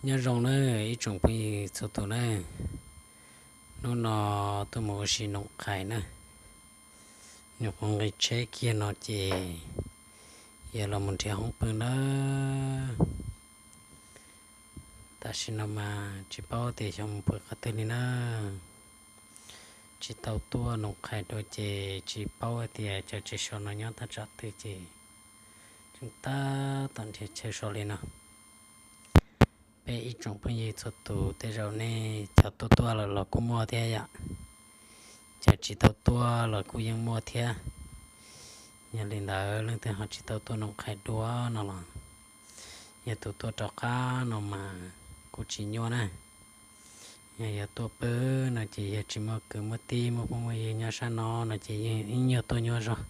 Nyob zoo na ib tsoom phooj ywg txhua tus na, hnub no tuaj mus ua si Noom Qhais na, nyuam qhuav nqis tsheb kiag no ces yog los mus nrhiav hoob pw na. Tam sim no mas tsis paub tias xyov mus pw qhov twg li na, tsis tau tuaj Noom Qhais dua ces tsis paub hais tias cov tsev so no nyob thaj tsam twg ces tseem tab tom nrhiav chaw so li no. Peb ib tsoom phooj ywg txhua tus tej zaum nej cov tuaj tuaj lawm los kuj muaj thiab yom, cov tsis tau tuaj los kuj yeej muaj thiab. Yog li ntawd leej twg ho tsis tau tuaj Noom Qhais dua no los yog tus tuaj rov qab no mas kuj tsis nyuaj na. Yog, yog tuaj pw no ces yog tsis muaj kwv muaj tij muaj phooj muaj ywg nyob sab no no ces yeej ib nyuag tuaj nyuaj zog,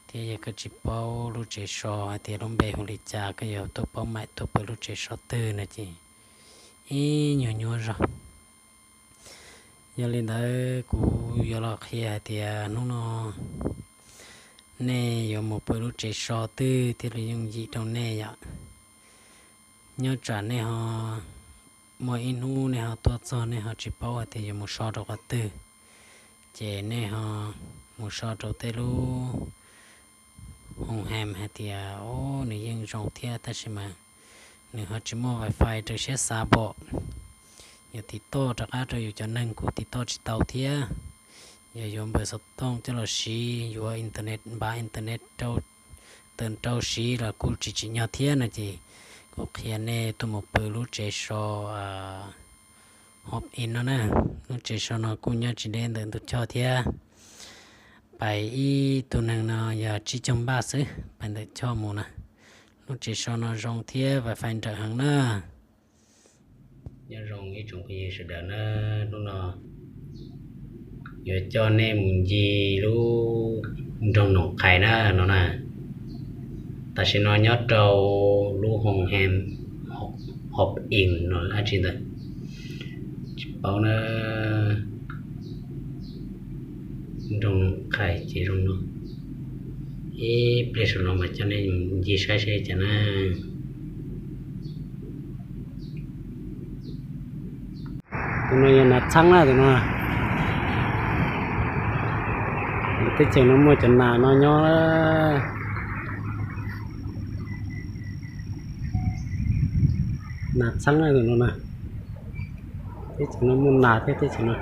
thiab yog koj tsis paub lub tsev so hais tias lub npe hu li cas, koj yuav tuaj paub mam tuaj pw lub tsev so twg no ces ib nyuag nyuaj zog. Yog li ntawd kuv yuav los qhia hais tias hnub no nej yuav mus pw lub tsev so twg thiaj li yooj yim rau nej yom. Nyob tsam nej ho muaj ib hnub nej ho tuaj txog nej ho tsis paub hais tias yuav mus so rau qhov twg, ces nej ho mus so rau tej lub hoo hem hais tias o, nws yeej zoo thiab tab sis mas nws ho tsis muaj wifi rau siab xav pom. Yog tim toj rov qab rau yus cov neeg kuj tim toj tsis tau thiab. Yog yuav npawb xov tooj coj los siv, yuav internet, npav internet rau tawm rau siv los kuj tsis tsim nyog thiab no ces kuv qhia nej tuaj mus pw lub tsev so Home Inn no na. Lub tsev so no kuj nyob tsis deb ntawm ntug choj thiab. Pais ib tug neeg no yog tsib caug npaj xwb pais ntawm choj mus na. Lub tsev so no zoo thiab wifi nrawm heev na. Nyob zoo ib tsoom phooj ywg sawv daws na, hnub no yuav coj nej mus ncig lub nroog Noom Qhais na no na. Tam sim no nyob rau lub hoo hem Home Inn no dab tsi ntawd tsis paub na. Nroog Noom Qhais ces zoo no. Ib pliag saum no mas coj nej ncig saib saib cas na. Tus no yog nas txheeb na tus no. Teb chaws no muaj cov nas no nyob. Nas txheeb na tus no na. Teb chaws no muaj nas thiab teb chaws no.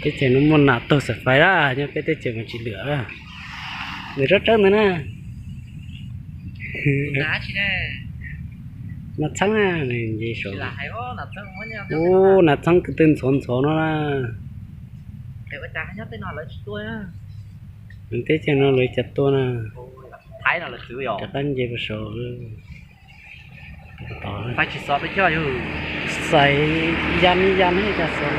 Teb chaws no muaj nas taug xaim fais lawm, nyob peb teb chaws mas tsis lwm. Nws rab rab ntawd na. Nas txheeb na, nws nce saud. Ub, nas txheeb kwv tw ntxhov ntxhov no na. Nws teb chaws no lawv cas tuaj na. Rov qab nce rau saud. Xaiv ya ya cas xov.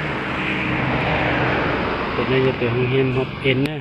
Pem no yog pem hoo hem Home Inn na.